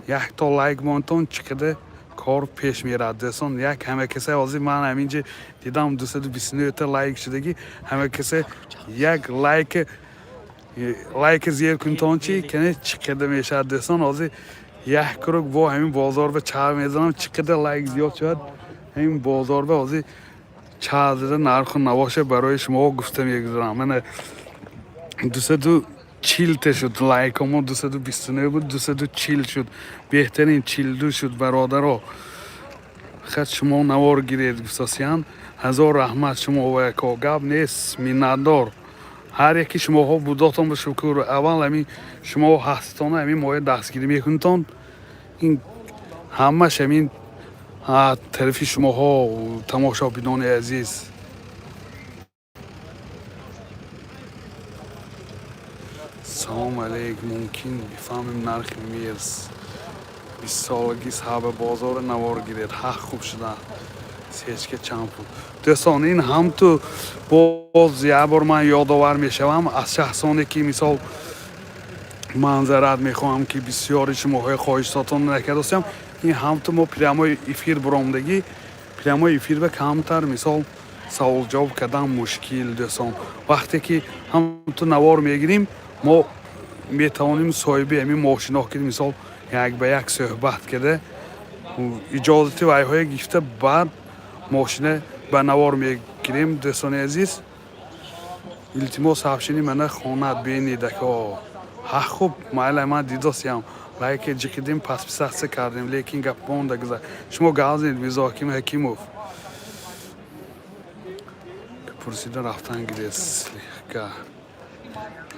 якто лайк монтон, чӣ қадар кор пеш меравад. Дӯстон, як ҳама касе ҳозир ман ҳаминҷа дидам, 229 та лайк шудагӣ. Ҳама касе як лайк зер кунтон, чи кане чӣ қадар мешавад. Дӯстон, ҳозир як круг бо ҳамин бозор ба чар мезанам, чӣ қадар лайк зиёд шавад, ҳамин бозор ба ҳозир чар зада, нарху навоша барои шумо гуфта мегузарам. Мана, 240 та шуд лайкомо, 229 буд, 240 шуд. Беҳтарин, 42 шуд. Бародаро, хат шумо навор гиред, гуфтосиян. Ҳазор раҳмат шумо ваяко, гап нест, миннатдор ҳар яки шумоҳо будотон. Ба шукр, аввал ҳамин шумо ҳаститона, ҳамин моя дастгирӣ мекунитон. Ин ҳамаш ҳамин тарафи шумоҳо, тамошобинони азиз. Салом алейк, мумкин бифаҳмем нархи мерс бистсолагӣ? Саҳаба бозори навор гиред. Ҳақ, хуб шуда. Сечка чанд пул? Дӯстон, ин ҳамту боз як бор ман ёдовар мешавам аз шахсоне ки, мисол, маъзарат мехоҳам, ки бисёри шумоҳои хоҳишотон накардастам. Ин ҳамту мо прямой эфир буромдагӣ, прямой эфир ба камтар, мисол, саволҷавоб кардан мушкил. Дӯстон, вақте ки ҳамту навор мегирем, мо метавонем соҳиби ҳамин мошиноҳ ки, мисол, як ба як суҳбат карда, иҷозати вайҳое гирифта, баъд мошина ба навор мегирем. Дӯстони азиз, илтимос, ҳафшини мана хонад бенидако. Ҳа, хуб, майла, ман дидосиям, лайке ҷиқидем, подписаться кардем, лекин гап монда гузар. Шумо гап занед. Мирзоҳаким Ҳакимов пурсида рафтан гиред слегка.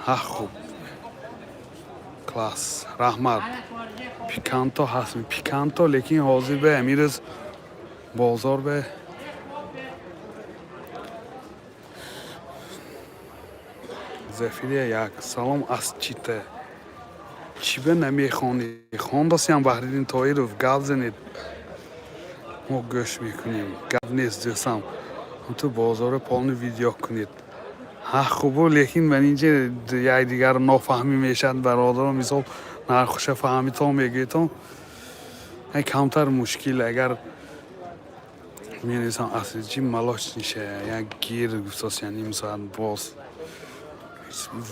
Ҳа, хуб, класс, раҳмат. Пиканто ҳаст, пиканто, лекин ҳозир ба амирӯз бозор ба Зафирия. Як салом аз Чита. Чӣ ба намехонӣ? Хондасиям. Баҳриддин Тоиров, гап занед, мо гӯш мекунем. Гап нест, дӯстам, ту бозоро полный видео кунед. Ҳа, хубу, лекин ман инҷа якдигарро нофаҳмӣ мешавад, бародаро. Мисол, нархуша фаҳмитон, мегӯетон, камтар мушкил. Агар менависам, аслиҷи молочный ша як гир гуфтосия, ним соат боз.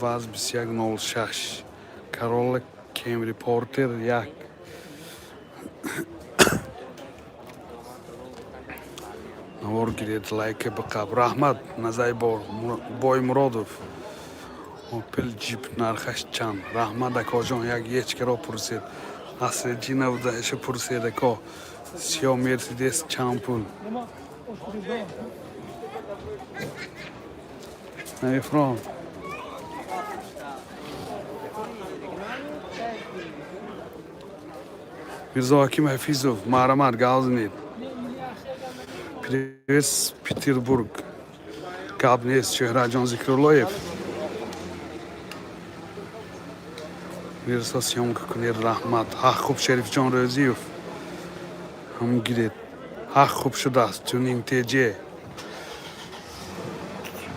Ваз 2106, Каролла, Кемри, Портер як. Навор гиред, лайка биқаб. Раҳмат, Назаи Боймуродов. Опел Джип нархаш чанд? Раҳмат, акоҷон. Як ечкаро пурсед, аслиҷи навдаша пурсед, ако. Сиё Мерседес чанд пул? Намефурон. Мирзоҳаким Ҳафизов, маҳрамат, гап занед. Привет, Петербург. Гап нест, Чеҳраҷон Зикруллоев. Мирса съёмка кунед, раҳмат. Ҳақ, хуб, Шарифҷон Рӯзиев, ҳам гиред. Ҳақ, хуб шудааст. Тюнинг теҷ.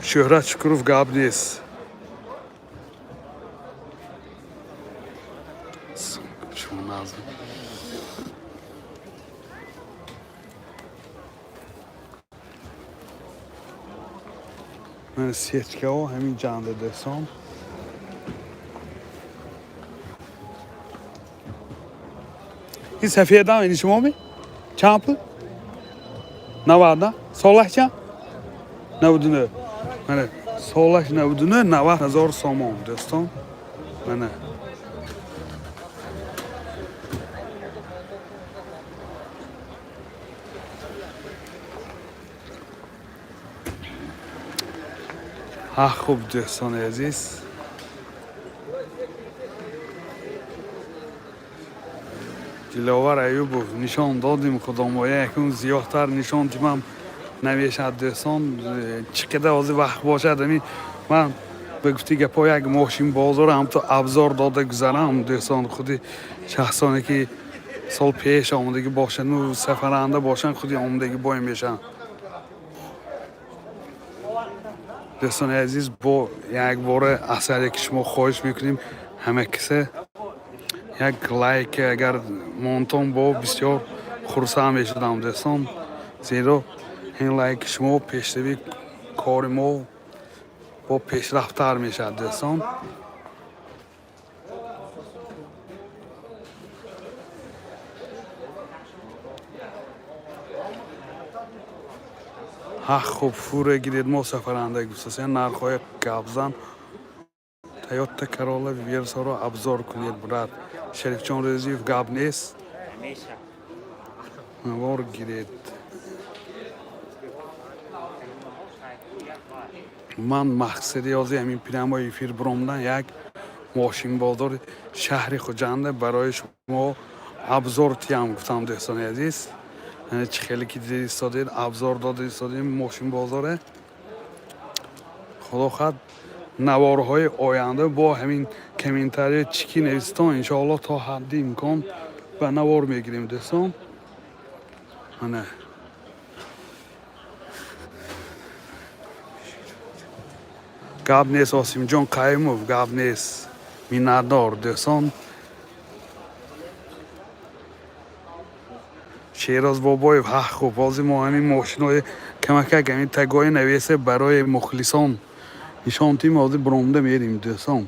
Шӯҳрат Шукуров, гап нест. Шумо назм. Ман сечкаҳо ҳамин ҷанда, дӯстон. Ин сафедам ини шумо ми чанд пул? 90 солаш чанд? 99. Мана солаш 99, 90 ҳазор сомон, дӯстон. Мана ҳа. Хуб, дӯстони азиз, Диловар Аюбов, нишон додим, худомоя, якун зиёдтар нишон димам намешад, дӯстон. Чӣ қадар ҳозир вақт бошад, ами ман ба гуфти гапҳо як мошин бозор ҳамту абзор дода гузарам, дӯстон. Худи шахсоне ки сол пеш омадагӣ бошану сафаранда бошанд, худи омадагӣ бой мешаванд. Дӯстони азиз, бо якбора асаре ки шумо хоҳиш мекунем, ҳама кисе як лайк агар монтон, бо бисёр хурсанд мешудам, дӯстон, зеро ин лайки шумо пешрави кори мо бо пешрафттар мешавад, дӯстон. Ҳа, хуб, фуре гиред, мо сафаранда гуфтасен, нархҳои гапзан. Тойота Королла Версаро обзор кунед, брат. Шарифҷон Рӯзиев, гап нест, навор гиред. Ман мақсади ҳозир ҳамин прямой эфир биромдан, як мошинбозори шаҳри Хуҷанда барои шумо обзор тиям гуфтам, дӯстони азиз. Чӣ хеле ки дида истодед, обзор дода истодем мошинбозоре. Худо хоҳад, наворҳои оянда бо ҳамин комментария чӣ ки навистон, иншоалло, то ҳадди имкон ба навор мегирем, дӯстон. Мана гап нест, Осимҷон Қаюмов, гап нест, миннатдор, дӯстон. Шероз Бобоев, ҳа. Хуб, ҳозир мо ҳамин мошинои камакак ҳамин тагои навесе барои мухлисон нишон тим, ҳозир биромда мерим, дӯстон.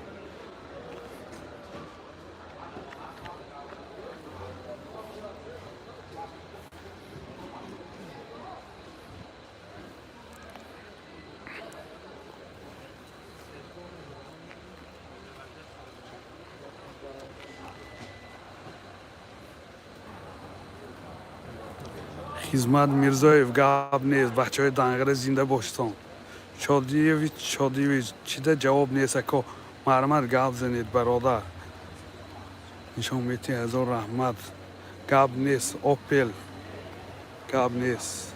Хизмат Мирзоев, гап нест, бачаҳои Данғара зинда бошитон. Шодиевич, Шодиевич, чида ҷавоб нест, ако, марҳамат, гап занед, бародар. Нишон мети, ҳазор раҳмат. Гап нест, Опел, гап нест.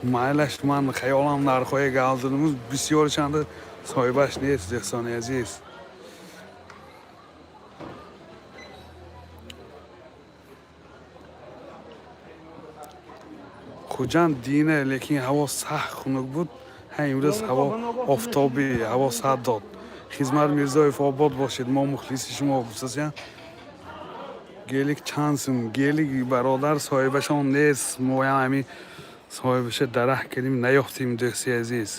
Майлаш, ман хаёлам нархҳои гап задамуз бисёрчанда соҳибаш нест, дӯстони азиз. Хуҷанд дина, лекин ҳаво сахт хунук буд. Ҳа, имрӯз ҳаво офтобӣ, ҳаво сад дод. Хизмат Мирзоев, обод бошед, мо мухлиси шумо, гуфтасиян. Гелик чанд сум? Гелик, бародар, соҳибашон нест, моям ҳамин соҳибаша дарах кардем, наёфтем, дӯсти азиз.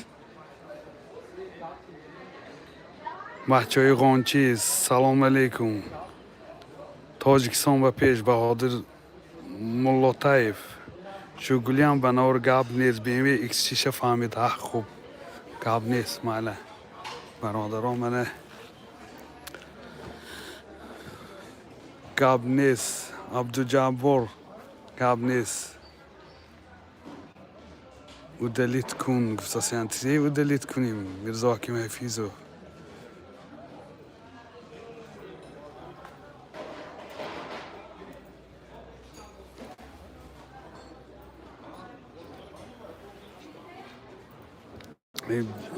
Бачаҳои Ғончӣ, салом алейкум. Тоҷикистон ба пеш. Баҳодир Муллотаев, Жигулиам ба навор, гап нест. БМВ X6 фаҳмид. Ҳа, хуб, гап нест, майла, бародарон. Мана гап нест, Абдуҷаббор, гап нест. Удалить кун, гуфтасиян. Тизе удалить кунем, Мирзоҳаким Ҳафизов?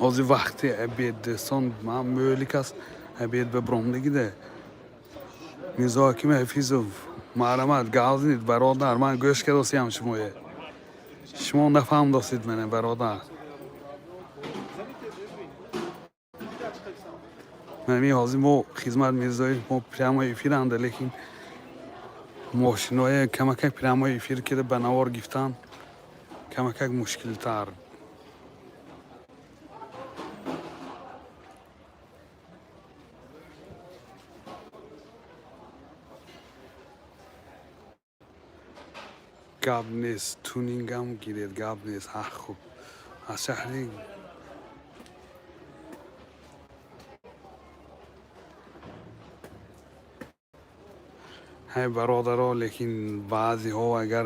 Ҳозир вақти обед, дӯстон, ман мӯлик аст, обед ба биромдагида. Мирзоҳаким Ҳафизов, марҳамат, гап занед, бародар. Ман гӯш кардосиям шумое, шумо нафаҳмдосед мана, бародар. Ман ҳозир мо Хизмат Мирзоев, мо прямой эфиранда, лекин мошиноя камакак прямой эфир кида ба навор гифтан камакак мушкилтар. Гап нест, тунингам гиред, гап нест. Ҳа, хуб, аз шаҳри ҳай, бародаро. Лекин баъзеҳо, агар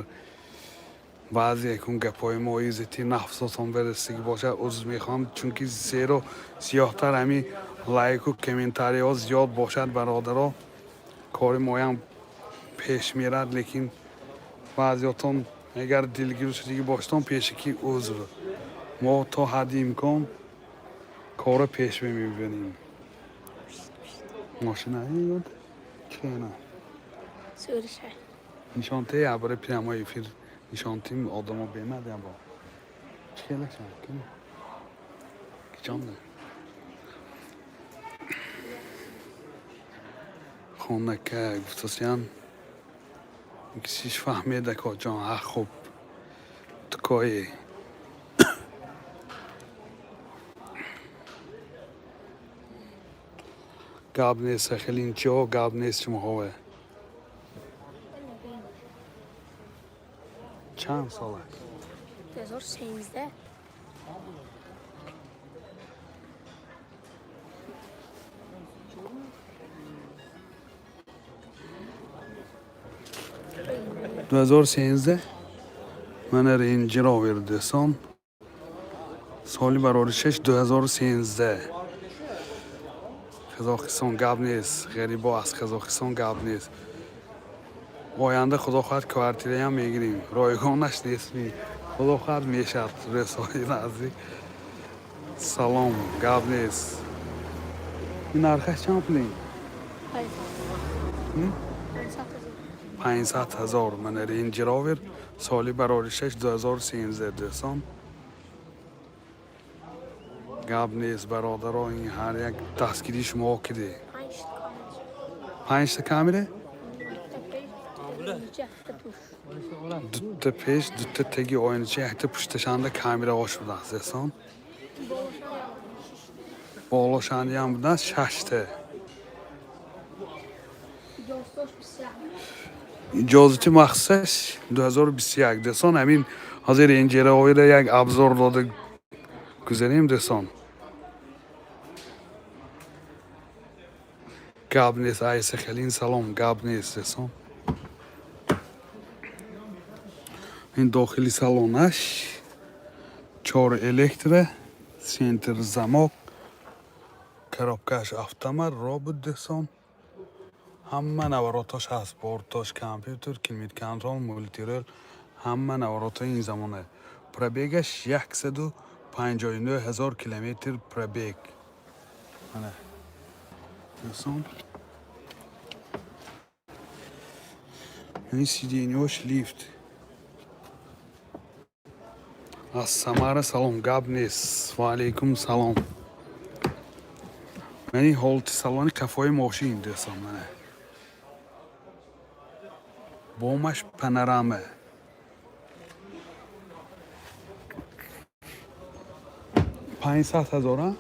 баъзе якун гапҳои мо иззати нафсотон барасиги бошад, узр мехоҳам, чунки зеро зиёдтар ҳамин лайку комментариҳо зиёд бошад, бародаро, кори моям пеш мерад. Лекин баъзеотон агар дилгир шудагӣ бошадон, пешакӣ узр. Мо то ҳадди имкон корро пеш мебарем. Мошина чена? Сурша. Нишонте абре, прямой эфир нишонтим, одамо бемад ябо. Чӣ хелаша кичонда хонака гуфтасиян, кисиш фаҳмеда, коҷон. Ҳа, хуб, тукои гап нест, хелинчиҳо, гап нест. Шумоҳове чанд сол аст? 2013. 2013. Мана Рейнҷ Ровер, дӯстон, соли барори 6, 2013, Қазоқистон. Гап нест, ғарибо аз Қазоқистон, гап нест. Оянда, худо хоҳад, квартираям мегирем, ройгонаш нестми, худо хоҳад, мешавад рӯзҳои наздик. Салом, гап нест. Ин нархаш чанд пулин? 500 000. Мана Рейнҷ Ровер, соли барори 6, 2013, дӯстон, гап нест, бародаро. Ин ҳар як дастгирии шумо киде. Панҷта камера, дута пеш, дута теги оинача, якта пушташанда камераҳо шудааст, дӯстон. Болошандиам будааст, шашта. Иҷозати махсусаш 2021, дӯстон. Ҳамин ҳозир Рейнҷ Ровера як обзор дода гузарем, дӯстон. Гап нест. Айса Халин, салом, гап нест, дӯстон. Ин дохили салонаш чор электро, центр замок, коробкаш автомат, робот, дӯстон. Ҳама наворотош ҳаст, бортош компютер, климат контроль, мультируль, ҳама наворотои ин замона. Пробегаш 159 000 километр пробег. Мана, дӯстон, ин сиденьош лифт. Аз Самара салом, гап нест, ва алайкум салом. Мани ҳолати салони кафои мошин, дӯстон. Мана бомаш панорама, 500 000,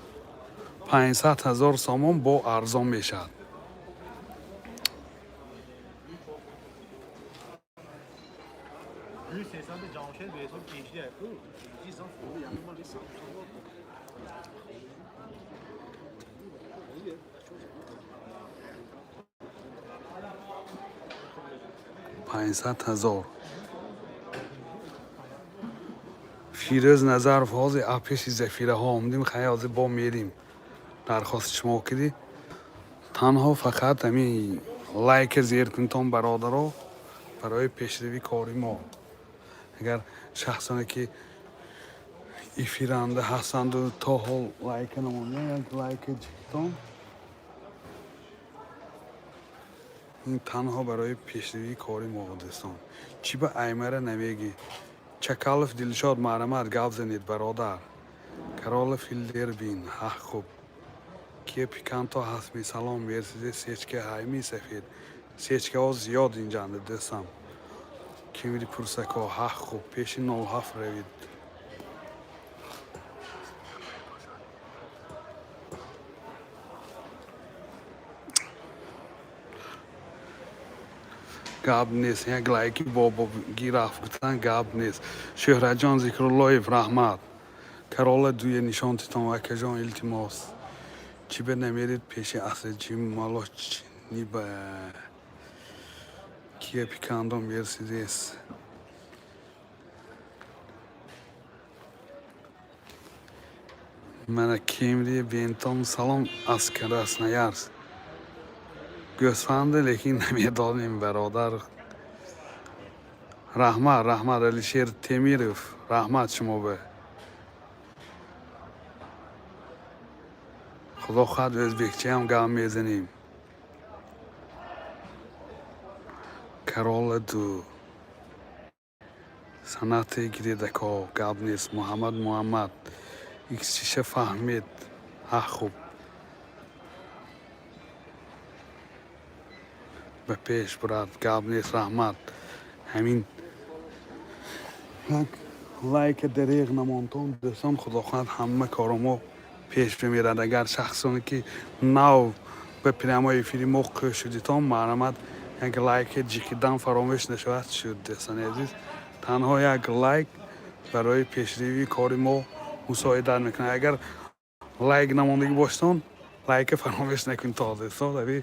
500 000 сомон, бо арзон мешавад. 500 000. Фирӯз Назаров, ҳозир пеши зафираҳо омадем, хай, ҳозир бо мерим. Дархости шумо кидӣ, танҳо фақат ҳамин лайка зер кунтон, бародаро, барои пешравии кори мо. Агар шахсоне ки эфиранда ҳастанду то ҳол лайка намонда, як лайка ҷикитон. Ин танҳо барои пешравии кори мо, дӯстон. Чӣ ба аймара намегӣ? Чакалов Дилшод, марҳамат, гап занед, бародар. Карола Филдербин, ҳа, хуб. Кия Пиканто ҳастми? Салом. Мерседес сечка ҳайми сафед? Сечкаҳо зиёд инҷанда, дӯстам. Кемри пурсако, ҳа, хуб, пеши 07 равид. Гап нест, як лайки бобогӣ рафт гуфтан, гап нест. Шӯҳратҷон Зикруллоев, раҳмат. Карола дуе нишон титон, акаҷон, илтимос. Чӣ бе намерид пеши асаҷи молочный ба Кия Пиканто, Мерседес? Мана Кемри Вентон, салом аз Красноярск. Гӯсфанде, лекин намедонем, бародар. Раҳмат, раҳмат, Алишер Темиров, раҳмат шумо бе. Худо хоҳад, ӯзбекчаам гап мезанем. Карола ду санъате гиредако, гап нест. Муҳаммад Муҳаммад иксиша фаҳмед. Ҳа, хуб, ба пеш, брат, гап нест, раҳмат. Ҳамин як лайка дареғ намонтон, дӯстон, худо хоҳад, ҳама коро мо пеш бимерад. Агар шахсоне ки нав ба прямой эфири мо қӯш шудитон, марҳамат, як лайке ҷикидан фаромӯш нашавад шуд. Дӯстони азиз, танҳо як лайк барои пешравии кори мо мусоидат мекунад. Агар лайк намондагӣ бошитон, лайка фаромӯш накунед то, дӯстон, аби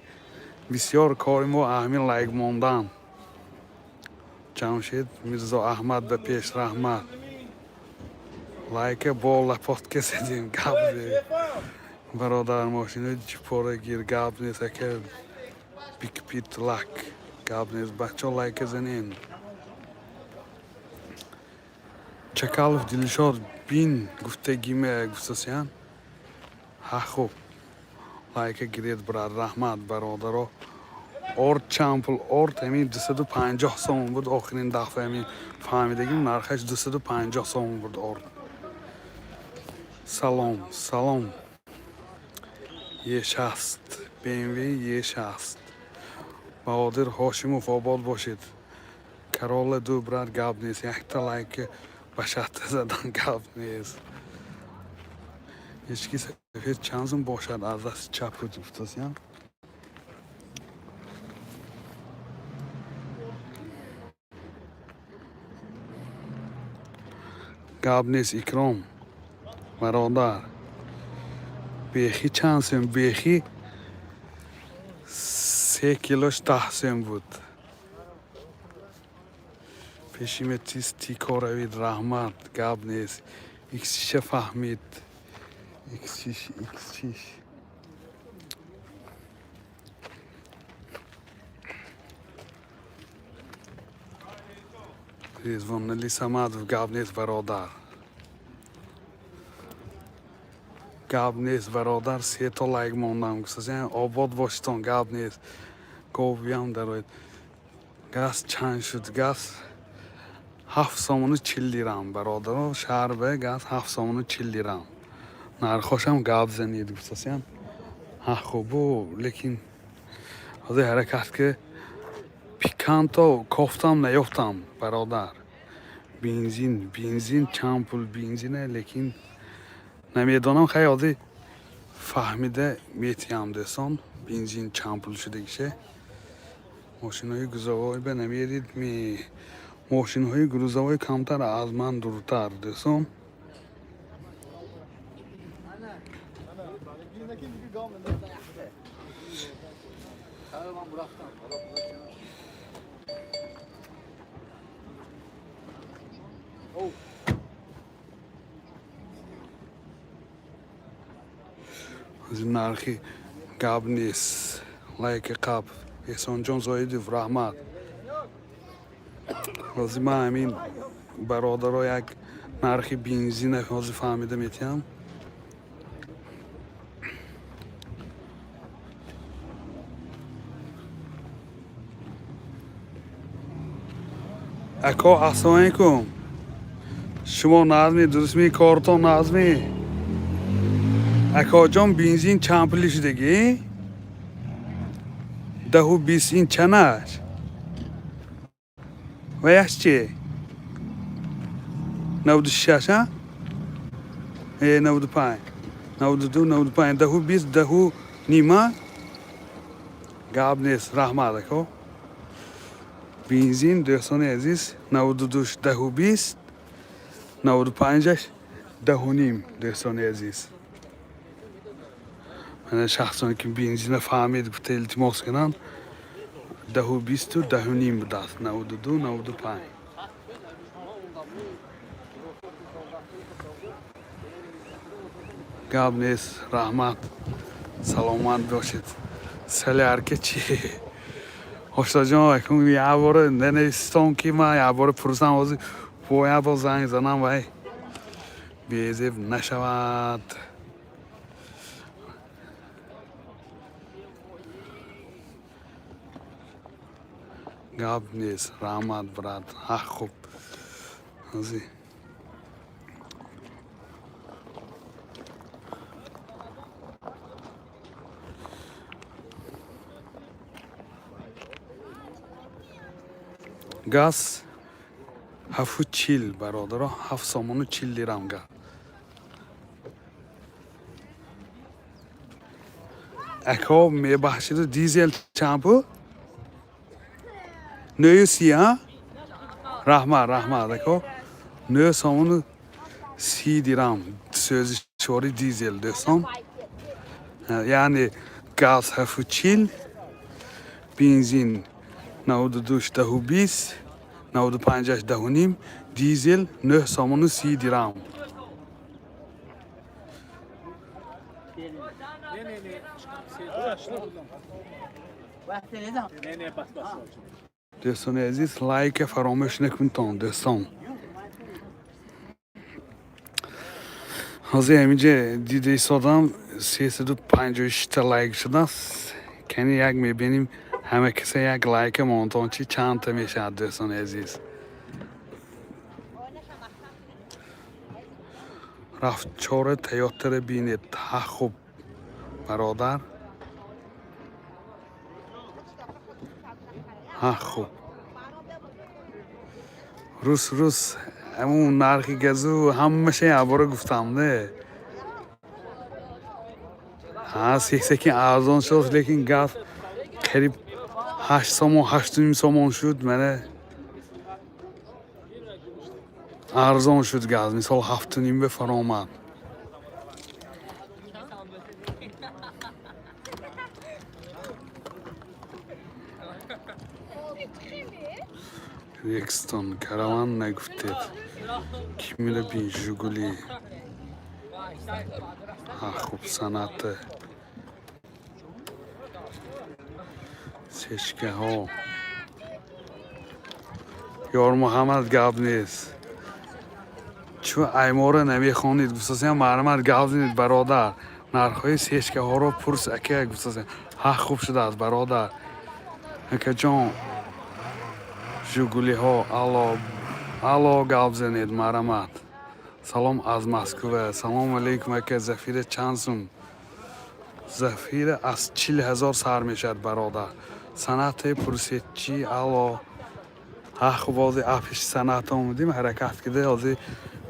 бисёр кори мо аҳами лайк мондан. Ҷамшед Мирзо Аҳмад, ба пеш, раҳмат. Лайка бо лопатка задем, гап. Бародар, мошинои ҷипора гир, гап нест, ака. Бикпит лак, гап нест, бачо, лайка занен. Чакалов Дилшод бин гуфтагиме гуфтасиян. Ҳа, хуб, лайка гиред, брат, раҳмат, бародаро. Орд чанд пул? Орд ҳамин 250 сомон буд. Охирин дафъа ҳамин фаҳмидагим, нархаш 250 сомон буд орд. Салом, салом. Е6, БМВ Е6. Баҳодир Ҳошимов, обод бошед. Карола ду, брат, гап нест, якта лайки ба шатта задан, гап нест. Ечки сафед чанд сум бошад аз дасти чап гуфтасиям? Гап нест, Икром бародар. Бехӣ чанд сум? Бехӣ 3 килош 10 сум буд. Пеши метис тико равид, раҳмат, гап нест. Иксиша фаҳмид, иксиш, иксиш. Резвонали Самадов, гап нест, бародар, гап нест, бародар. Сето лайк мондам гуфтасиям, обод бошитон, гап нест. Говиям дароед. Газ чанд шуд? Газ 7 сомону 40 дирам, бародаро. Шаҳр газ 7 сомону 40 дирам. Нархошам гап занед гуфтасиям. Ҳа, хубу, лекин ҳозир ҳаракат ки Пиканто кофтам, наёфтам, бародар. Бензин, бензин чанд пул бензине, лекин намедонам. Хай, ҳозир фаҳмида метиҳам, дӯстон, бензин чанд пул шудагише. Мошинои грузовой ба намерид ми? Мошинҳои грузовой камтар аз ман дуртар, дӯстон. Нархи гап нест, лайки қаб. Эҳсонҷон Зоидов, раҳмат. Ҳозир ман ҳамин, бародаро, як нархи бензина ҳозир фаҳмида метиҳам. Ако, ассалому алайкум. Шумо назми, дурустми, кортон назми? Акоҷон, бензин чанд пули шудагӣ? 10-20, ин чанаш ва яш чи? 96, а э 95, 92, 95, 10-20, 10:30. Гап нест, раҳмат, ако. Бензин, дӯстони азиз, 92 10 20, 95-аш 10,5, дӯстони азиз. Мана, шахсоне ки бензина фаҳмид, гуфта илтимос кунанд, 10 20-у 10,5 будааст, 92, 95. Гап нест, раҳмат, саломат бошед. Солярка чи, ҳоштаҷон? Акун як бора нанависитон, ки ман як бора пурсам. Ҳозир бо як бор занг занам, вай безеб нашавад. Гап нест, раҳмат, брат. Ҳа, хуб, ҳозир. Газ 7,40, бародаро, 7 сомону 40 дирам газ. Ако, мебахшиду, дизел чанд пул? 9,30, а? Раҳмат, раҳмат, ако. 9 сомону 30 дирам сӯзишвори дизел, дӯстон. Яъне газ 7,40, бензин 92 10 20, 95-аш 10,5, дизел 9 сомону 30 дирам. Не, не, не. Не, не, бас, бас. Дӯстони азиз, лайка фаромӯш накунтон, дӯстон. Ҳозир ҳаминҷа дида истодам, 356-та лайк шудааст. Кани, як мебинем, ҳама каса як лайка монтон, чи чандта мешавад, дӯстони азиз. Рафт чора Тойотаро бинед. Ҳа, хуб, бародар, ҳа, хуб. Рӯз рӯз ҳамун нархи газу ҳамаша якбора гуфтам, не? Ҳа, сексакин арзон шуд, лекин газ қариб 8 сомон, 8,5 сомон шуд. Мана, арзон шуд газ, мисол, 7,5 ба фаромад. Рекстон Караван нагуфтед, ки мира бин. Жигули, ҳа, хуб. Соната, сечкаҳо. Ёрмуҳаммад, гап нест. Чун аймора намехонид, гуфтасиям. Марҳамат, гап занед, бародар. Нархҳои сечкаҳоро пурс, ака, гуфтасиям. Ҳа, хуб шудааст, бародар, акаҷон. Жигулиҳо, алло, алло, гап занед, марҳамат. Салом аз Москва. Салому алейкум, ака. Зафира чанд сум? Зафира аз 40 000 сар мешавад, бародар. Соната пурсед чӣ? Алло. Ҳа, хуб, ҳозир афиши Соната омадем, ҳаракат кида, ҳозир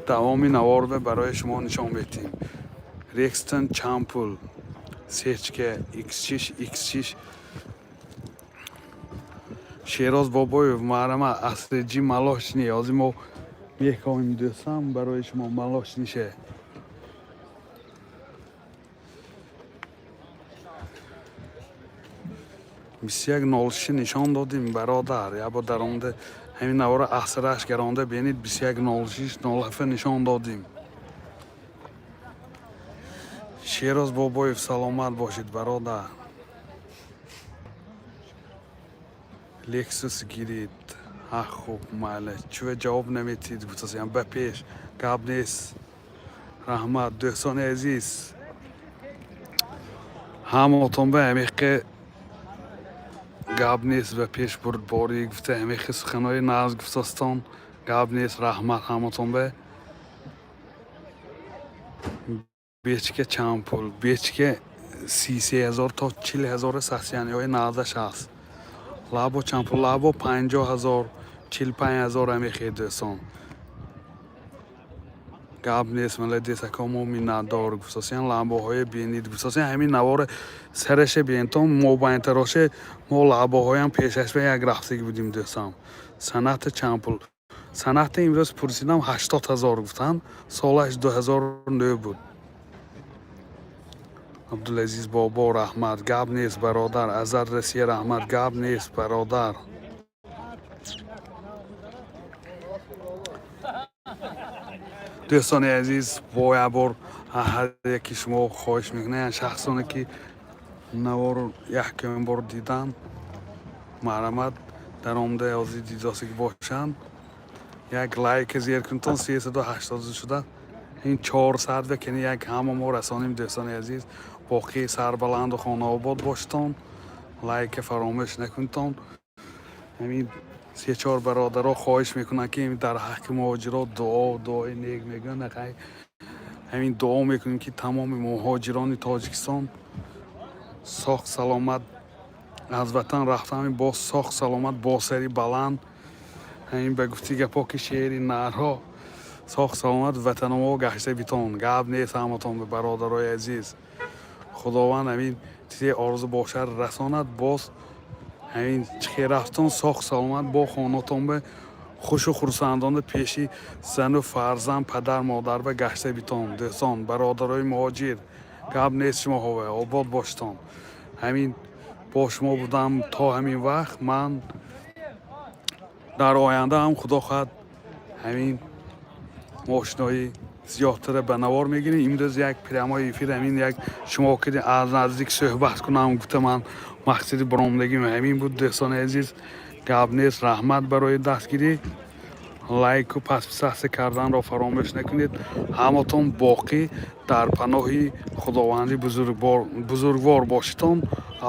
давоми наворро барои шумо нишон медиҳем. Рекстон чанд пул? Сечка X6, X6. Шероз Бобоев, марҳамат. Асреҷи молочный ҳозир мо мехоҳем, дӯстам, барои шумо молочный ше. 21,06 нишон додем, бародар. Як бор даромада, ҳамин навора асраш гаронда бинед, 21,06, 07 нишон додем. Шероз Бобоев, саломат бошед, бародар. Лексус гирид. Ҳа, хуб, майла. Чӯ ҷавоб наметиҳед, гуфтасиям. Ба пеш, гап нест, раҳмат. Дӯстони азиз, ҳамотон ба ҳамиқе гап нест, ба пеш бурдборӣ гуфта, ҳамихе суханои нағз гуфтастон. Гап нест, раҳмат ҳамотон ба. Бечка чанд пул? Бечка 33 000 то 40 000 сасяниҳои нағзаш ҳаст. Лабо чанд пул? Лабо 50 000, 45 000 ҳамихе, дӯстон. Гап нест, молодец, ака, мо миннатдор гуфтосиян. Ламбоҳое бинид гуфтосиян, ҳамин навори сараше бинтон, мобайнтароше мо ламбоҳоям пешаш ба як рафтагӣ будем. Дӯстам, Соната чанд пул? Соната имрӯз пурсидам, 80 000 гуфтанд, солаш 2009 буд. Абдулазиз бобо, раҳмат, гап нест, бародар. Азар Россия, раҳмат, гап нест, бародар. Дӯстони азиз, бо як бор ҳар яки шумо хоҳиш мекунам, шахсоне ки наворо якум бор диданд, марҳамат, дар омада ҳозир дидосе ки бошанд, як лайк зер кунтон. 380 шуда, ин 400 ва кани як ҳама мо расонем. Дӯстони азиз, боқӣ сарбаланду хонаобод бошитон, лайка фаромӯш накунтон. Ҳамин се чор бародаро хоҳиш мекунанд, ки дар ҳаққи муҳоҷирот дуо, дуои нек мегӯянд. Ақай ҳамин дуо мекунем, ки тамоми муҳоҷирони Тоҷикистон соғ саломат аз ватан рафта, ҳамин боз соғ саломат, бо сари баланд, ҳамин ба гуфти гапҳо ки шеъри нарҳо, соғ саломат ватаномо гашта битон. Гап нест, ҳаматон, бародарои азиз, Худованд ҳамин чизе орзу бошад, расонад. Боз ҳамин чихе рафтон, соғ саломат бо хонатон ба хушу хурсандона пеши зану фарзанд, падар модар ба гашта битон. Дӯстон, бародарои муҳоҷир, гап нест, шумоҳове обод бошитон. Ҳамин бо шумо будам то ҳамин вақт. Ман дар оянда ҳам, худо хоҳад, ҳамин мошинои зиёдтара ба навор мегирем. Имрӯз як прямой эфир, ҳамин як шумо ки аз наздик суҳбат кунам гуфта, ман мақсади баромадагим ҳамин буд. Дӯстони азиз, гап нест, раҳмат барои дастгирӣ. Лайку подписаться карданро фаромӯш накунед. Ҳаматон боқӣ дар паноҳи Худованди бузургвор бошитон.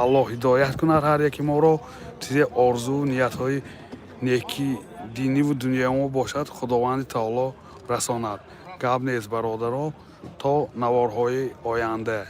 Аллоҳ ҳидоят кунад ҳар яки моро. Чизе орзуу ниятҳои неки диниву дунёмо бошад, Худованди таоло расонад. Гап нест, бародаро, то наворҳои оянда.